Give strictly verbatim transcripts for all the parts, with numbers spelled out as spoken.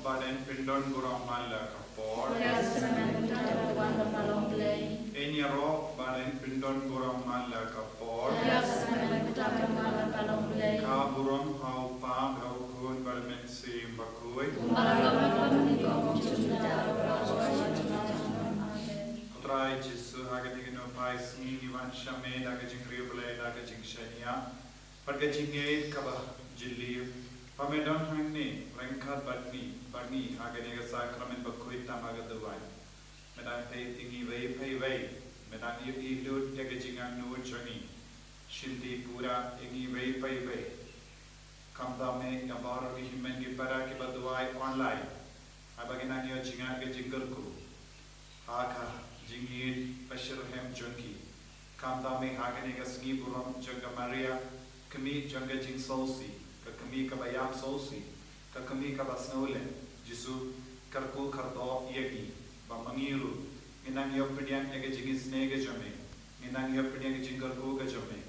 Ba dang pyndon burom man la ka por. Ïa ka smen mynta ka wan la ka long Blei. Ngin ïaroh ba dang pyndon burom man la ka por. Ïa ka smen mynta ka wan la ka long Blei. Ka burom ha u Kpa bad ha u Khun bad ha u Mynsiem Bakhuid. Kumba la long mynta ka bad mynta ka bad ha u Trai. Amen. Ko Trai Jisu, ha kane ka nongpyni sngi ngi wan sha me da ka jingriewblei, da ka jingshaniah bad ka jingngeit kaba jylliew, ba me don hangne ryngkat bad ngi, bad ngi ha kane ka sakramen bakhuid tam ha ka duwan. Me dang peit ïa ngi iwei pa iwei, me dang ïohi lut ïa ka jingangnud jong ngi. Shim pura ïa ngi iwei pa iwei. Khamtam ïa baroh ki hynmen ki para kiba duwai online, haba ki nang ïoh jingngeit ka jingkyrkhu ha ka jingngeit bashitrhem jong ki. Khamtam ha kane ka sngi burom jong ka Maria, kmie jong ka jingsngewsih, ka kmie kaba ïam sngewsih, ka kmie kaba sngewlem. Jisu, kyrkhu kyrdoh ïa ngi, ba ma ngi ruh ngin nang ïoh pdiang ïa ka jingisynei ka jong me, ngin nang ïoh pdiang ïa ka jingkyrkhu ka jong me.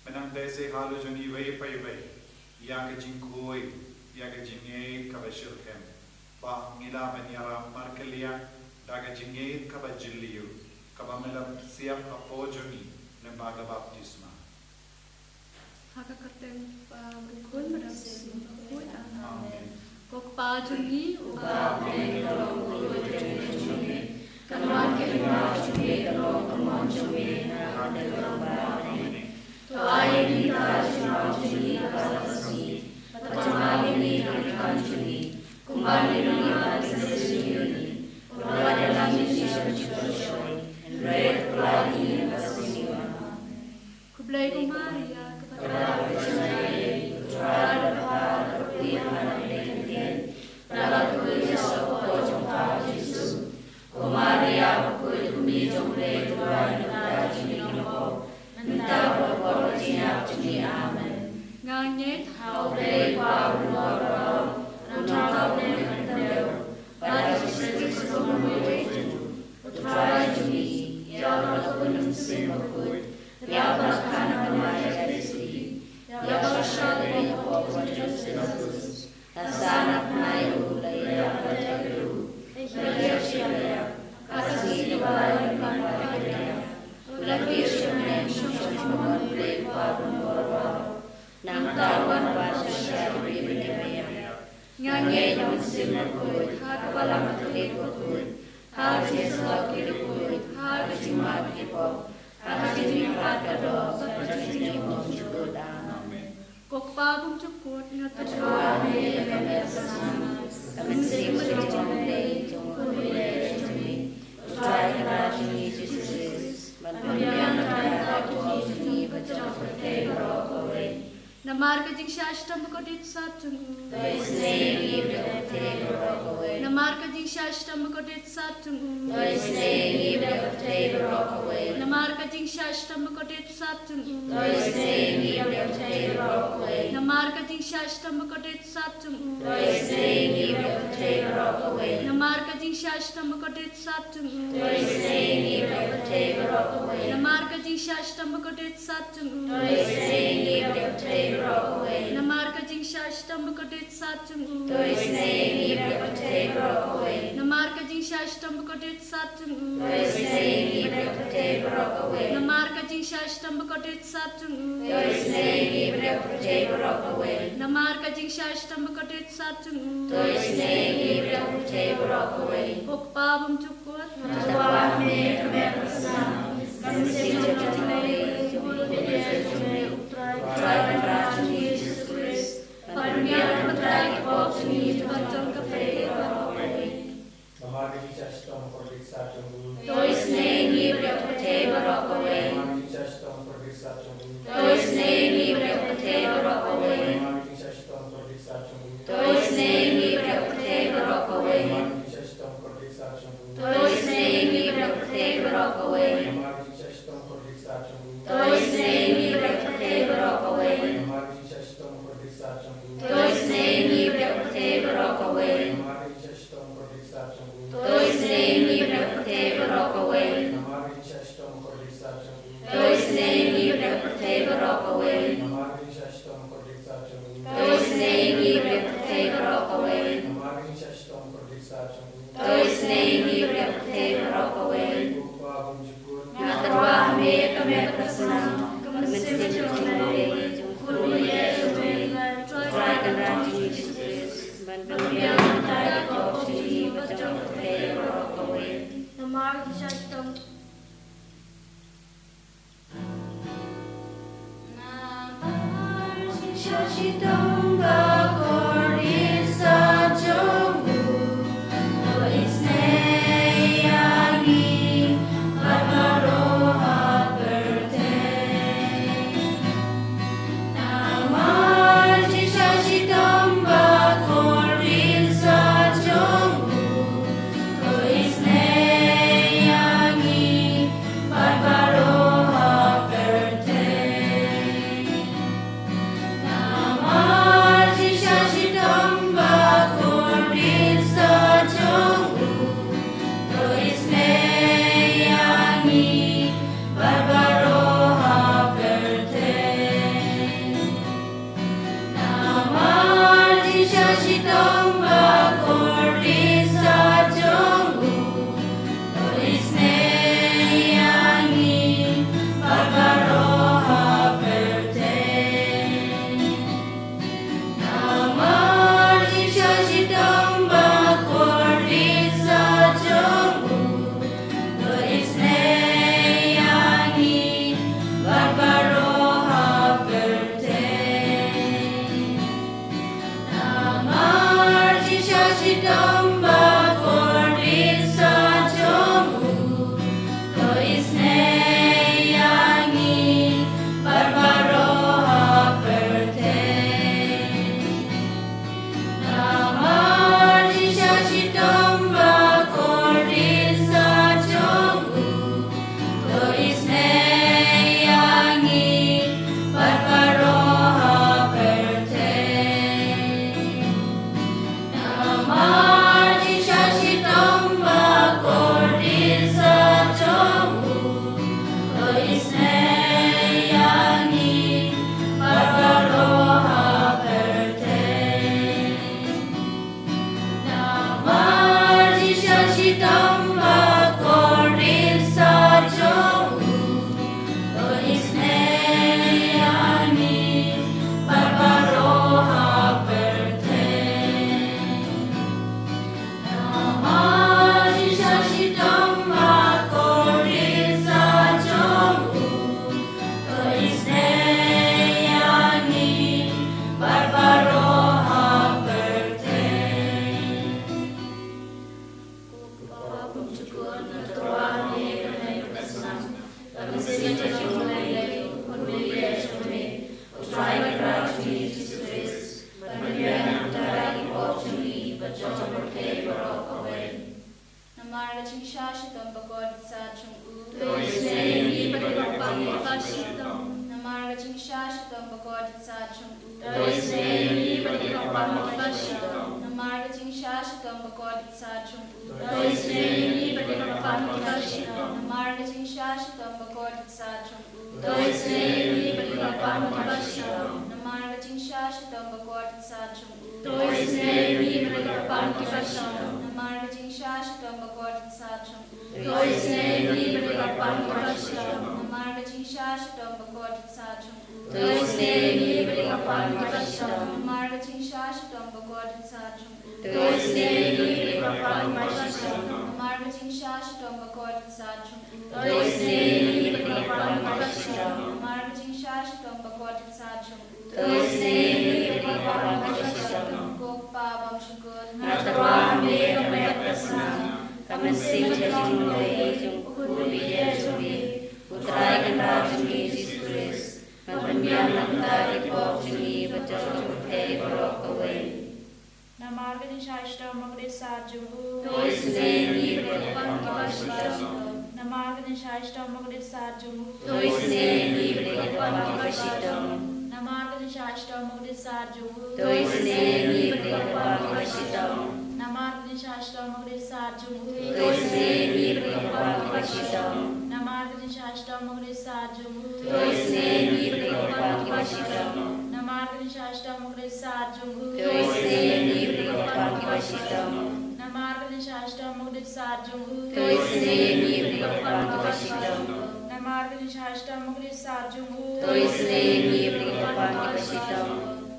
Me nang beh seh halor jong ngi iwei pa iwei ïa ka jingkhuid, ïa ka jingngeit kaba shitrhem, ba ngin lah ban ïarap markylliang da ka jingngeit kaba jylliew, kaba me la siap hapoh jong ngi lyngba ka baptisma. Ha ka kyrteng u Kpa, u Khun bad u Mynsiem Bakhuid. Amen. Amen. Ko Kpa jong ngi uba ha bneng, ka long ka kyrteng jong me, kan wan ka hima jong me, kan long ka mon jong me ha bneng kumba ha bneng. To ai ïa ngi mynta ka jingpynbna jong ngi kaba ha ka sngi, bad to map ïa ngi ki kyrdan jong ngi, kumba ngi map ruh ngi ban map ïa ki kiba pynmap ïa ngi, bad wat ïalam ïa ngi sha ka jingpynshoi, hynrei to pyllait ïa ngi na ka sngi. Khublei ko Maria, kaba dap ka jingaiei, U Trai u don bad phi ha ki khynnah, bad la khuid ïa ka kpoh jong pha u Jisu. Ko Maria bakhuid, kmie jong U Blei, to duwai ïa ngi kiba bun, mynta bad ha ka por ka jingïap jong ngi. Amen. Nga ngeit ha U Blei Kpa uba don bad baroh, ha U Trai Blei Myntoi, bad ha U Jisu Khrist U Nongpynim jong ngi, U Trai jong ngi, ïa uba la kyrkhu da U Mynsiem Bakhuid, ïa uba la khan na ka Maria Theisotti, ïa uba la shah leh ha ka Pontius Pilatus, la sah na ka bnai ruh, la ïap, la leit ha ka ïing, la kiew sha ka ïing, ha ka sngi kaba lai, la wan ban pynïap, la kiew sha ka bneng, sha ka mon U Blei Kpa uba don bad baroh. Nangta u wan ban pynshai ïa ki briew bad ki baïap. Nga ngeit ha U Mynsiem Bakhuid, ha ka Balang Katholik bakhuid, ha ka jingïasyllok ki riewkhuid, ha ka jingmap ki pop, ha ka jingmihpat ka doh, bad ha ka jingim bymjukut. Amen. Ko Kpa bymjukut, nga tyrwa ha me ïa ka met ka snam, ka mynsiem bad ka jingim jong U Blei jong ngi, U Trai Kynrad jong ngi Jisu Khrist, ban pynbiang ïa ka jingim jong ngi bad jong ka pyrthei baroh kawei. Namar ka jingshah shitom bakordit sat jong u. To isynei ïa ngi bad ïa ka pyrthei baroh kawei. Namar ka jingshah shitom bakordit sat jong u. To isynei ïa ngi bad ïa ka pyrthei baroh kawei. Namar ka jingshah shitom bakordit sat jong u. To isynei ïa ngi bad ïa ka pyrthei baroh kawei. Namar ka jingshah shitom bakordit sat jong u. To isynei ïa ngi bad ïa ka pyrthei baroh kawei. Namar ka jingshah shitom bakordit sat jong u. To isynei ïa ngi bad ïa ka pyrthei baroh kawei. Namar ka jingshah shitom bakordit sat jong u. To isynei ïa ngi bad ïa ka pyrthei baroh kawei. Namar ka jingshah shitom bakordit sat jong u. To isynei ïa ngi bad ïa ka pyrthei baroh kawei. Namar ka jingshah shitom bakordit sat jong u. To isynei ïa ngi bad ïa ka pyrthei baroh kawei. Namar ka jingshah shitom bakordit sat jong u. To isynei ïa ngi bad ïa ka pyrthei baroh kawei. Namar ka jingshah shitom bakordit sat jong u. To isynei ïa ngi bad ïa ka pyrthei baroh kawei. Ko Kpa bymjukut, nga tyrwa ha me ïa ka met ka snam, ka mynsiem bad ka jingim jong U Blei jong ngi, U Trai Kynrad jong ngi Jisu Khrist, ban pynbiang ïa ka bynta ki pop jong ngi bad jong ka pyrthei baroh kawei. Namar ka jingshah shitom bakordit sat jong u. To isynei ïa ngi bad ïa ka pyrthei baroh kawei. Namar ka jingshah shitom bakordit sat jong u. To isynei ïa ngi bad ïa ka pyrthei baroh kawei. Namar ka jingshah shitom bakordit sat jong u. To isynei ïa ngi bad ïa ka pyrthei baroh kawei. Namar ka jingshah shitom bakordit sat jong u. To isynei To isynei ïa ngi bad ïa ka pyrthei baroh kawei. Nga tyrwa ha me ka met ka snam, ka mynsiem ka jong U Blei, u khun u ïeit jong me, U Trai Kynrad jong ngi Jisu Khrist, ban pynbiang nangta ïa ka pop jong ngi bad jong ka pyrthei baroh kawei. Namar ka jingshisha Namar jingshisha shitom bakordit sa jong u, to isynei ïa ngi bad baroh ha pyrthei. Namar jingshisha shitom bakordit sa jong u, to isynei ïa ngi bad baroh ha pyrthei. Namar jingshisha shitom bakordit sa jong u, to isynei ïa ngi bad baroh ha pyrthei. Namar jingshisha shitom bakordit sa jong u, to isynei ïa ngi bad baroh ha pyrthei. Namar jingshisha shitom bakordit sa jong u, to isynei ïa ngi bad baroh ha pyrthei. Namar jingshisha shitom bakordit sa jong u, to isynei ïa ngi bad baroh ha pyrthei. Namar jingshisha shitom bakordit sa jong u, to isynei ïa ngi bad baroh ha pyrthei. Namar jingshisha shitom bakordit sa jong u, to isynei ïa ngi bad baroh ha pyrthei. Namar jingshisha shitom bakordit sa jong u, to isynei ïa ngi bad baroh ha pyrthei. Namar jingshisha shitom bakordit sa jong u, to isynei ïa ngi bad baroh ha pyrthei. Ko Kpa bymjukut, nga tyrwa ha me ka met ka snam, ka mynsiem ka jong U Blei, u khun u ïeit jong me, U Trai Kynrad jong ngi Jisu Khrist, ban pynbiang nangta ïa ki pop jong ngi bad jong ka pyrthei baroh kawei. Namar ka jingshisha shitom bakordit sa jong u, to isynei ïa ngi bad ïa ka kyrpang kaba shitom. Namar ka jingshisha shitom bakordit sa jong u, to isynei ïa ngi bad ïa ka kyrpang kaba shitom. Namar ka jingshisha shitom bakordit sa jong u, to isynei ïa ngi bad ïa ka kyrpang kaba shitom. Namar ka jingshisha shitom bakordit sa jong u, to isynei ïa ngi bad ïa ka kyrpang kaba shitom. Namar ka jingshisha shitom bakordit sa jong u, to isynei ïa ngi bad ïa ka kyrpang kaba shitom. Namar ka jingshisha shitom bakordit sa jong u, to isynei ïa ngi bad ïa ka kyrpang kaba shitom. Namar ka jingshisha shitom bakordit sa jong u, to isynei ïa ngi bad ïa ka kyrpang kaba shitom. Namar ka jingshisha shitom bakordit sa jong u, to isynei ïa ngi bad ïa ka kyrpang kaba shitom. Namar ka jingshisha shitom bakordit sa jong u, to isynei ïa ngi bad ïa ka kyrpang kaba shitom. Namar ka jingshisha shitom bakordit sa jong u, to isynei ïa ngi bad ïa ka kyrpang kaba shitom. Ko Kpa bymjukut, nga tyrwa ha me ka met ka snam, ka mynsiem ka jong U Blei, u khun u ïeit jong me, U Trai Kynrad jong ngi Jisu Khrist, ban pynbiang nangta ïa ki pop jong ngi bad jong ka pyrthei baroh kawei. Namar ka jingshisha shitom bakordit sa jong u, to isynei ïa ngi bad ïa ka kyrpang kaba shitom. Namar ka jingshisha shitom bakordit sa jong u, to isynei ïa ngi bad ïa ka kyrpang kaba shitom. Namar ka jingshisha shitom bakordit sa jong u, to isynei ïa ngi bad ïa ka kyrpang kaba shitom. Namar ka jingshisha shitom bakordit sa jong u, to isynei ïa ngi bad ïa ka kyrpang kaba shitom. Namar ka jingshisha shitom bakordit sa jong u, to isynei ïa ngi bad ïa ka kyrpang kaba shitom. Namar ka jingshisha shitom bakordit sa jong u, to isynei ïa ngi bad ïa ka kyrpang kaba shitom. Namar ka Shah shitom ma ka dei sat jong u. To isynei ïa ngi bad ïa ka dohnud kaba shitom. Namar ka jingshah shitom ma ka dei sat jong u. To isynei ïa ngi bad ïa ka dohnud kaba shitom.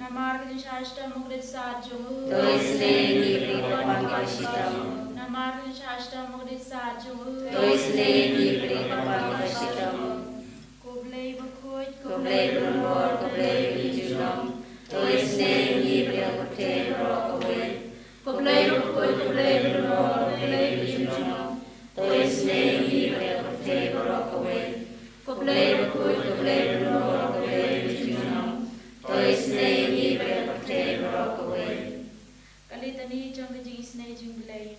Namar ka jingshah shitom ma ka dei sat jong u. To isynei ïa ngi bad ïa ka dohnud kaba shitom. Namar ka jingshah shitom ma ka dei sat jong u. To isynei ïa ngi bad ïa ka dohnud kaba shitom. Ko Blei bakhuid, ko Blei banor, ko Blei ba ïeit junom. To isynei ïa ngi bad ïa ka pyrthei baroh kawei. Ko Blei bakhuid, ko Blei banor, ko Blei ba ïeit junom. To isynei ïa ngi bad ïa ka pyrthei baroh kawei. Ko Blei bakhuid, ko Blei banor, ko Blei ba ïeit junom. To isynei ïa ngi bad ïa ka pyrthei baroh kawei. Ka litani jong ka jingisynei jong U Blei.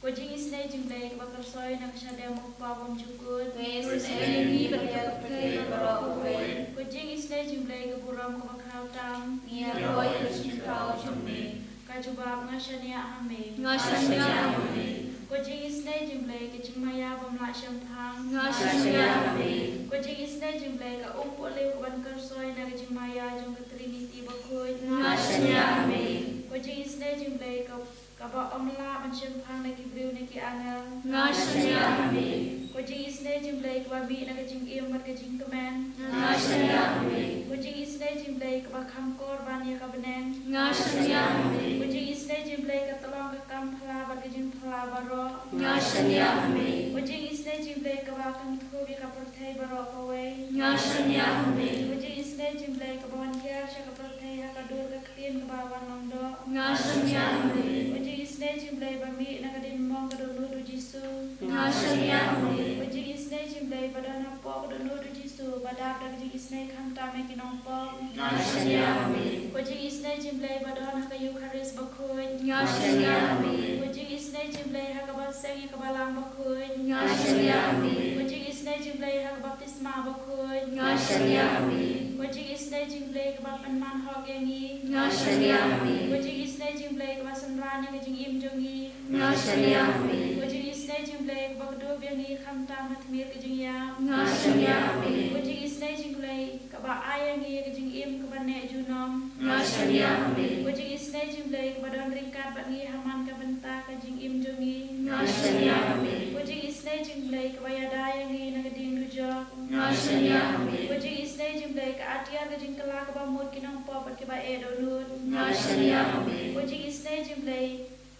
Ko jingisynei jong U Blei kaba kyrsoi na ka shadem u Kpa bymjukut. To isynei ïa ngi bad ïa ka pyrthei baroh kawei. Ko jingisynei jong U Blei ka burom kaba khraw tam. Ngi ïaroh ïa ka jingkhraw jong me. Ka jubab: Nga shaniah ha me. Nga shaniah ha me. Ko jingisynei jong U Blei ka jingmaïa bym lah shemphang. Nga shaniah ha me. Ko jingisynei jong U Blei ka umpohliew kaban kyrsoi na ka jingmaïa jong ka Trinity bakhuid. Nga shaniah ha me. Ko jingisynei jong U Blei ka, kaba ym lah ban shemphang na ki briew ne ki angel. Nga shaniah ha me. Ko jingisynei jong U Blei kaba mih na ka jingim bad ka jingkmen. Nga shaniah ha me. Ko jingisynei jong U Blei kaba kham kor ban ïa ka bneng. Nga shaniah ha me. Ko jingisynei jong U Blei ka tyllong ka kam phylla bad ka jingphylla baroh. Nga shaniah ha me. Ko jingisynei jong U Blei kaba kynthup ïa ka pyrthei baroh kawei. Nga shaniah ha me. Ko jingisynei jong U Blei kaba wan hiar sha ka pyrthei ha ka dur ka ktien kaba wan long doh. Nga shaniah ha me. Ko jingisynei jong U Blei ba mih na ka diengmong ka dohnud U Jisu. Nga shaniah ha me. Ko jingisynei jong U Blei ba don hapoh ka dohnud U Jisu ba dap da ka jingisynei khamtam ïa ki nongpop. Nga shaniah ha me. Ko jingisynei jong U Blei ba don ha ka Eukharist bakhuid. Nga shaniah ha me. Ko jingisynei jong U Blei ha kaba seng ïa ka Balang bakhuid. Nga shaniah ha me. Ko jingisynei jong U Blei ha ka baptisma bakhuid. Nga shaniah ha me. Ko jingisynei jong U Blei kaba pynman hok ïa ngi. Nga shaniah ha me. Ko jingisynei jong U Blei kaba synran ïa ka jingim jong ngi. Nga shaniah ha me. Ko jingisynei jong U Blei kaba kdup ïa ngi khamtam ha tmier ka jingïap. Nga shaniah ha me. Ko jingisynei jong U Blei kaba ai ïa ngi ka jingim kaba neh junom. Nga shaniah ha me. Ko jingisynei jong U Blei kaba don ryngkat bad ngi ha man ka bynta ka jingim jong ngi. Nga shaniah ha me. Ko jingisynei jong U Blei kaba ïada ïa ngi na ka diengdujok. Nga shaniah ha me. Ko jingisynei jong U Blei ka atiar ka jingkylla kaba mut ki nongpop bad kiba eh dohnud. Nga shaniah ha me. Ko jingisynei jong U Blei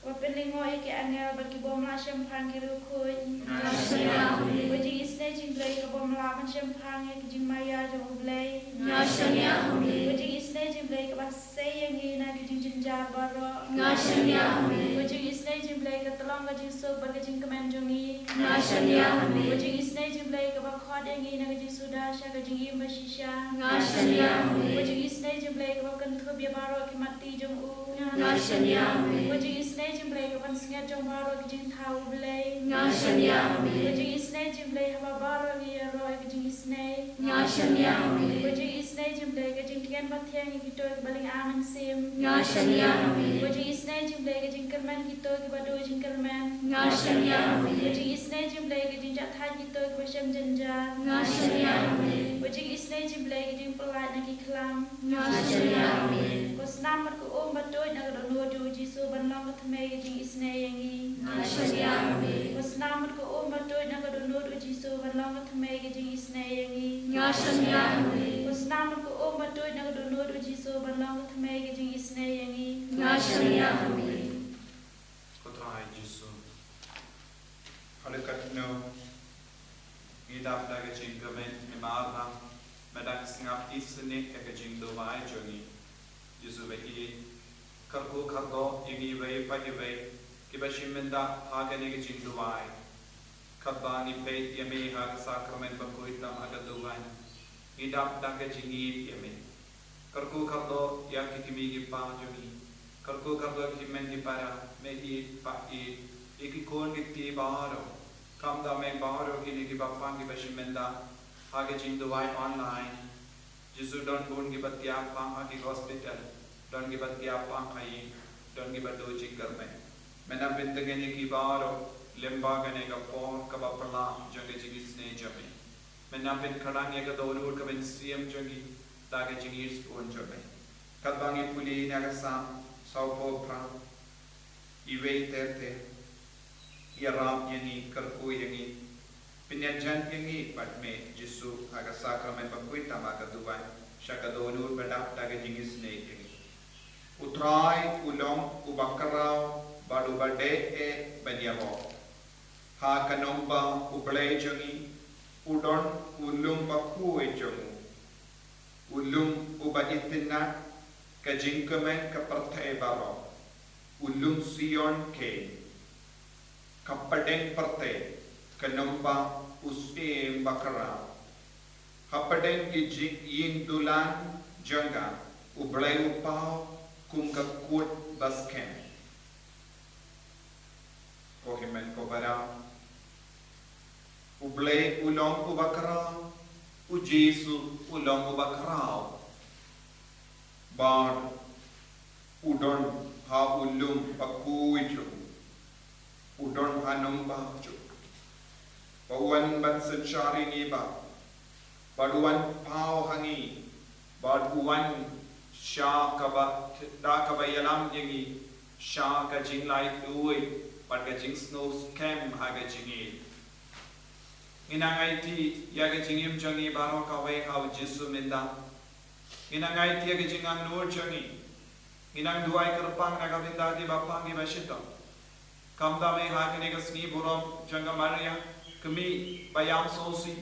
kaba pynlyngngoh ïa ki angel bad ki bym lah shemphang ki riewkhuid. Nga shaniah ha me. Ko jingisynei jong U Blei ka bym lah ban shemphang ïa ki jingmaïa jong U Blei. Nga shaniah ha me. Ko jingisynei jong U Blei kaba sei ïa ngi na ki jingjynjar baroh. Nga shaniah ha me. Ko jingisynei jong U Blei ka tyllong ka jingsuk bad ka jingkmen jong ngi. Nga shaniah ha me. Ko jingisynei jong U Blei kaba khot ïa ngi na ka jingsuda sha ka jingim bashisha. Nga shaniah ha me. Ko jingisynei jong U Blei kaba kynthup ïa baroh ki matti jong u. Nga shaniah ha me. Ko jingisynei jong U Blei ka pynsngiat jong baroh ki jingthaw U Blei. Nga shaniah ha me. Ko jingisynei jong U Blei haba baroh ngi ïaroh ïa ka jingisynei. Nga shaniah ha me. Ko jingisynei jong U Blei ka jingtngen ba thiang ïa kito kiba lynga mynsiem. Nga shaniah ha me. Ko jingisynei jong U Blei ka jingkyrmen kito kiba duh jingkyrmen. Nga shaniah ha me. Ko jingisynei jong U Blei ka jingjahthait kito kiba shem jynjar. Nga shaniah ha me. Ko jingisynei jong U Blei ka jingpyllait na ki khlam. Nga shaniah ha me. Ko snam bad ko um ba tuid na ka dohnud U Jisu ban long ka thymmei ka jingisynei ïa ngi. Nga shaniah ha me. Ko snam bad ko um ba tuid na ka dohnud U Jisu ban long ka thymmei ka jingisynei ïa ngi. Nga shaniah ha me. Ko snam bad ko um ba tuid na ka dohnud U Jisu ban long ka thymmei ka jingisynei ïa ngi. Nga shaniah ha me. Ko Trai Jisu, haduh katno ngi dap da ka jingkmen namar ba me dang sngap isynei ïa ka jingduwai jong ngi. Jisu ba ïeit, kyrkhu kyrdoh ïa ngi iwei pa iwei kiba shim bynta ha kane ka jingduwai. Katba ngi peit ïa me ha ka sakramen bakhuid tam ha ka duwan, ngi dap da ka jingïeit ïa me. Kyrkhu kyrdoh ïa ki kmie ki kpa jong ngi. Kyrkhu kyrdoh ki hynmen ki para, me ïeit pa ïeit, ïa ki khun ki kti baroh. Khamtam me baroh kine kiba pang kiba shim bynta ha ka jingduwai online. Jisu, don bun kiba thiah pang ha ki hospital, don kiba thiah pang ha ïing, don kiba duh jingkyrmen. Men nang pyntngen ïa ki baroh lyngba kane ka por kaba phylla jong ka jingisynei jong me. Men nang pynkhlaiñ ïa ka dohnud ka mynsiem jong ki da ka jingïeit sbun jong me. Katba ngi pule na ka Salm sawphew phra, iwei ter ter. ïarap ïa ngi, kyrkhu ïa ngi. Pynïajan ïa ngi bad me Jisu ha ka sakramen bakhuid tang ha ka duwan sha ka dohnud ba dap da ka jingisynei ïa ngi. U Trai u long uba khraw bad uba dei eh ban ïaroh. Ha ka nongbah U Blei jong ngi u don u lum bakhuid jong u, u lum uba itynnad ka jingkmen ka pyrthei baroh, u lum Sion keiñ. Ka pdeng pyrthei ka nongbah u Syiem bakhraw. Ha pdeng ki jing ïing dulan jong ka U Blei u paw kum ka kut ba skhem. Ko hynmen ko para, U Blei u long uba khraw, u Jisu u long uba khraw. Bad u don ha u lum bakhuid jong u, u don ha nongbah jong u. Ba u wan ban synshar ïa ngi ba, bad u wan paw ha ngi, bad u wan sha kaba, da kaba ïalam ïa ngi sha ka jinglaitluid bad ka jingsngewskhem ha ka jingïeit. Ngi nang aiti ïa ka jingim jong ngi baroh kawei ha u Jisu mynta. Ngi nang aiti ïa ka jingangnud jong ngi. Ngi nang duwai kyrpang na ka bynta kiba pang kiba shitom. Khamtam eh ha kane ka sngi burom jong ka Maria, kmie ba ïam sngewsih.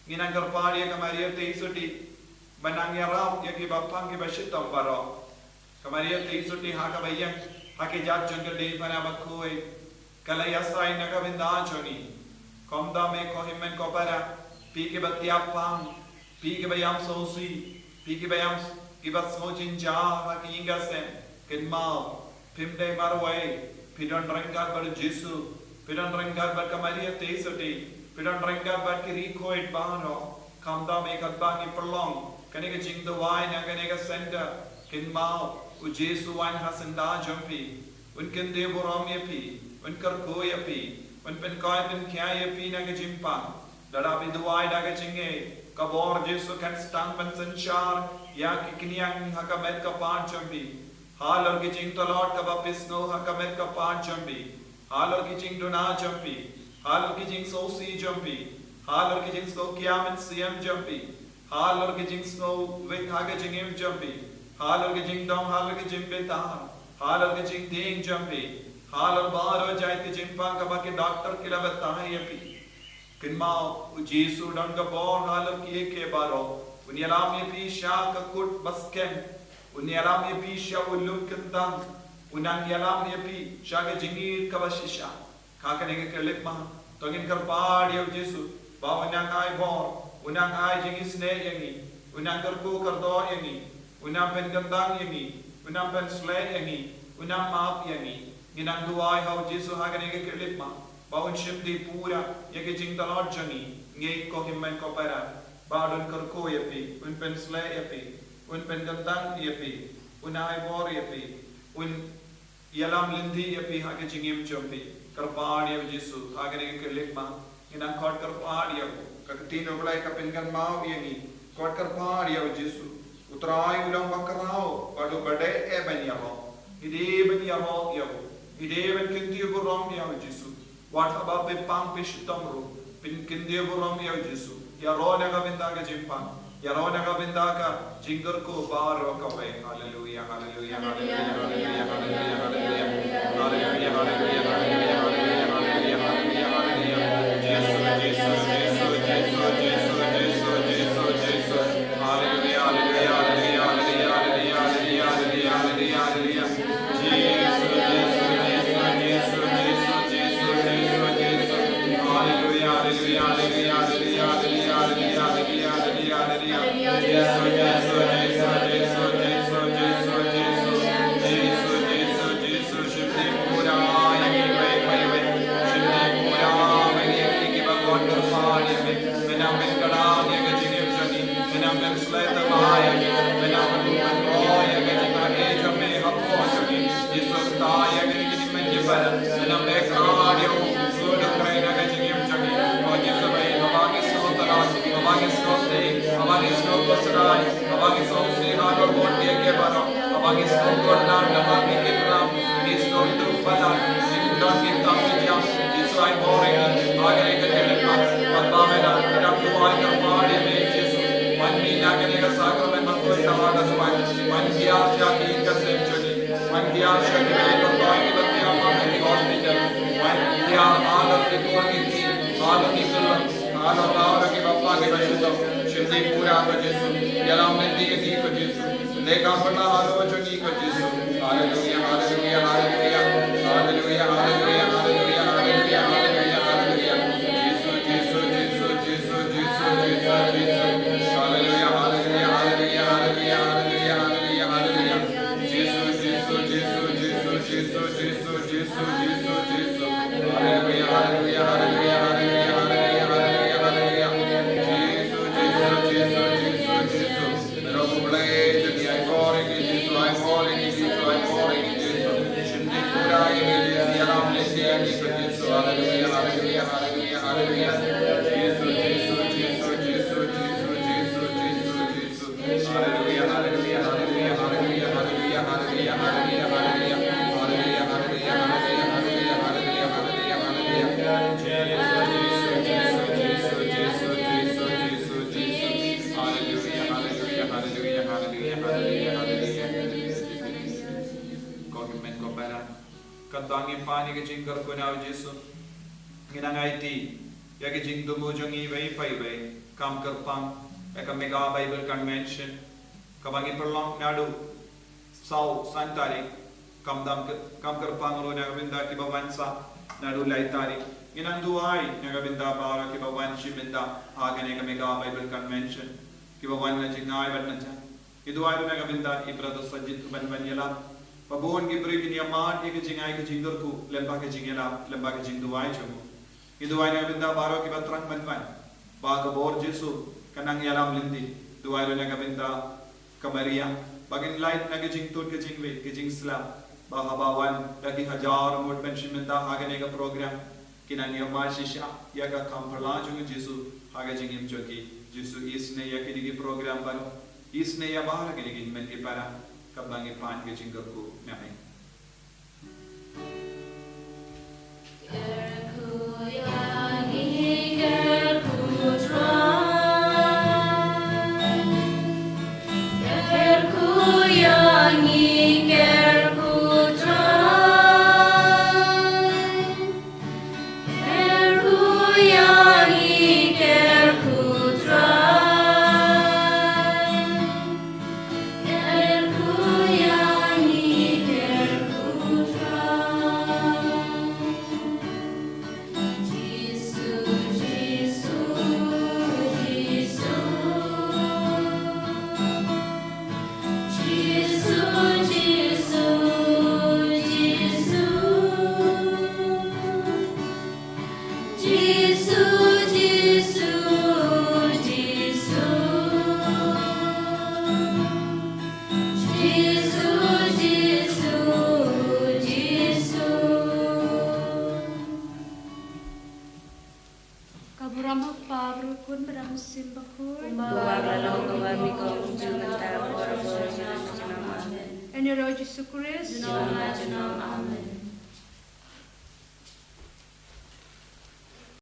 Ngi nang kyrpad ïa ka Maria Theisotti ba nang ïarap ïa kiba pang kiba shitom baroh. Ka Maria Theisotti ha kaba ïeng ha ki jait jong ka diengphna bakhuid, ka la ïasaid na ka bynta jong ngi. Khamtam eh ko hynmen ko para, phi kiba tiap pang, phi kiba ïam sngewsih, phi kiba ïam, kiba sngew jynjar ha ki ïing ka sem, kynmaw, phim dei marwei, phi don ryngkat bad u Jisu, phi don ryngkat bad ka Maria Theisotti, phi don ryngkat bad ki riewkhuid baroh. Khamtam eh katba ngi pynlong kane ka jingduwai na kane ka center, kynmaw, u Jisu un wan ha syndah jong phi. Un kyntiew burom ïa phi, un kyrkhu ïa phi, un pynkoit pynkhia ïa phi na ka jingpang. Lada phi duwai da ka jingngeit, ka bor Jisu kan sdang ban synshar ïa ki khñiang ha ka met ka phad jong phi. Halor ki jingtlot kaba phi sngew ha ka met ka phad jong phi, halor ki jingduna jong phi, halor ki jingsngewsih jong phi, halor ki jingsngewkhia mynsiem jong phi, halor ki jingsngewwit ha ka jingim jong phi, halor ki jingdom, halor ki jingbitar, halor ki jingtieng jong phi, halor baroh jait ki jingpang kaba ki doktor ki la batai ïa phi. Kynmaw, u Jisu u don ka bor halor kiei kiei baroh. Un ïalam ïa phi sha ka kut ba skhem. Un ïalam ïa phi sha u lum kyntang. Un nang ïalam ïa phi sha ka jingïeit kaba shisha. Ha kane ka khyllipmat, to ngin kyrpad ïa u Jisu ba un nang ai bor, un nang ai jingisynei ïa ngi, un nang kyrkhu kyrdoh ïa ngi, un nang pynkyntang ïa ngi, un nang pynshlei ïa ngi, un nang map ïa ngi. Ngi nang duwai ha u Jisu ha kane ka khyllipmat ba un shim dih pura ïa ki jingtlot jong ngi. Ngeit ko hynmen ko para ba un kyrkhu ïa phi, un pynshlei ïa phi, un pynkyntang ïa phi, un ai bor ïa phi, un ïalam lynti ïa phi ha ka jingim jong phi. Kyrpad ïa u Jisu ha kane ka khyllipmat. Ngi nang khot kyrpad ïa u. Ka ktien U Blei ka pynkynmaw ïa ngi. Khot kyrpad ïa u Jisu. U Trai u long ba khraw bad uba dei eh ban ïaroh. Ngi dei ban ïaroh ïa u. Ngi dei ban kyntiew burom ïa u Jisu. Wat haba phi pang phi shitom ruh, phin kyntiew burom ïa u Jisu. Ïaroh na ka bynta ka jingpang, ïaroh na ka bynta ka jingkyrkhu baroh kawei. Haleluia, haleluia, haleluia, haleluia, haleluia, haleluia. Haleluia, haleluia, haleluia, haleluia, haleluia, haleluia. Jisu, Jisu, Jisu, Jisu, Jisu, Jisu, Jisu. Haleluia, haleluia, haleluia, haleluia, haleluia, haleluia, haleluia. Jisu, Jisu, Jisu, Jisu, Jisu, Jisu, Jisu. Haleluia, haleluia, haleluia, haleluia, haleluia, haleluia, haleluia. Jisu, Jisu, Jisu, Jisu, Jisu, Jisu, Jisu, Jisu, Jisu, Jisu, Jisu, Jisu. Ïa, halor ki kur ki kti, halor ki khyllung, halor baroh ki bapang ki bashitom, shim dih pura ko Jisu, ïalam lynti ïa ngi ko Jisu, leh kam pynlah halor ka jong ngi ko Jisu. Haleluya, haleluya, haleluya. Haleluya, haleluya, haleluya, haleluya, haleluya, haleluya. Jisu, Jisu, Jisu, Jisu, Jisu, Jisu, Jisu. Haleluya, haleluya, haleluya, haleluya, haleluya, haleluya, haleluya. Jisu, Jisu, Jisu, Jisu, Jisu, Jisu, Jisu, Jisu, Jisu. Haleluya, haleluya, haleluya, haleluya, haleluya, haleluya, haleluya. Jisu, Jisu, Jisu, Jisu, Jisu. Baroh u Blei jong ngi, ai por ïa ngi Jisu, ai por ïa ngi Jisu, ai por ïa ngi Jisu. Shim dih pura ïa ngi Jisu, ïalam lynti ïa ngi Jisu. Haleluya, haleluya, haleluya, haleluya. Jisu, Jisu, Jisu, Jisu, Jisu, Jisu, Jisu, Jisu. Haleluya, haleluya, haleluya, haleluya, haleluya, haleluya, haleluya, haleluya, haleluya, haleluya, haleluya, haleluya, haleluya, haleluya. Jisu, Jisu, Jisu, Jisu, Jisu, Jisu, Jisu, Jisu. Haleluya, haleluya, haleluya, haleluya, haleluya, haleluya. Ko hynmen ko para, katba ngi pan ïa ka jingkyrkhu na u Jisu, ngi nang aiti ïa ka jingthmu jong ngi iwei pa iwei, kam kyrpang ïa ka Mega Bible Convention kaba ngi pynlong naduh saw san tarik, kam dang ky-, kam kyrpang ruh na ka bynta kiba wan sah naduh lai tarik. Ngi nang duwai na ka bynta baroh kiba wan shim bynta ha kane ka Mega Bible Convention, kiba wan na jingngai bad na jam. Ngi duwai ruh na ka bynta i Brother Sajid uban ban ïalap. Ba bun ki briew kin ïa mad ïa ka jingai ka jingkyrkhu lyngba ka jingïalap, lyngba ka jingduwai jong u. Ngi duwai na ka bynta baroh kiba thrang ban wan, ba ka bor Jisu kan nang ïalam lynti. Duwai ruh na ka bynta ka Maria, ba kin lait na ka jingtud ka jingwei ka jingslap, ba haba wan da ki hajar ngut ban shim bynta ha kane ka program, kin nang ïa mad shisha ïa ka kam phylla jong u Jisu ha ka jingim jong ki. Jisu isynei ïa kine ki program baroh, isynei ïa baroh kine ki hynmen ki para, katba ngi pan ka jingkyrkhu na me. Jisu, Jisu, Jisu. Jisu, Jisu, Jisu. Ka burom u Kpa bad u Khun bad u Mynsiem Bakhuid.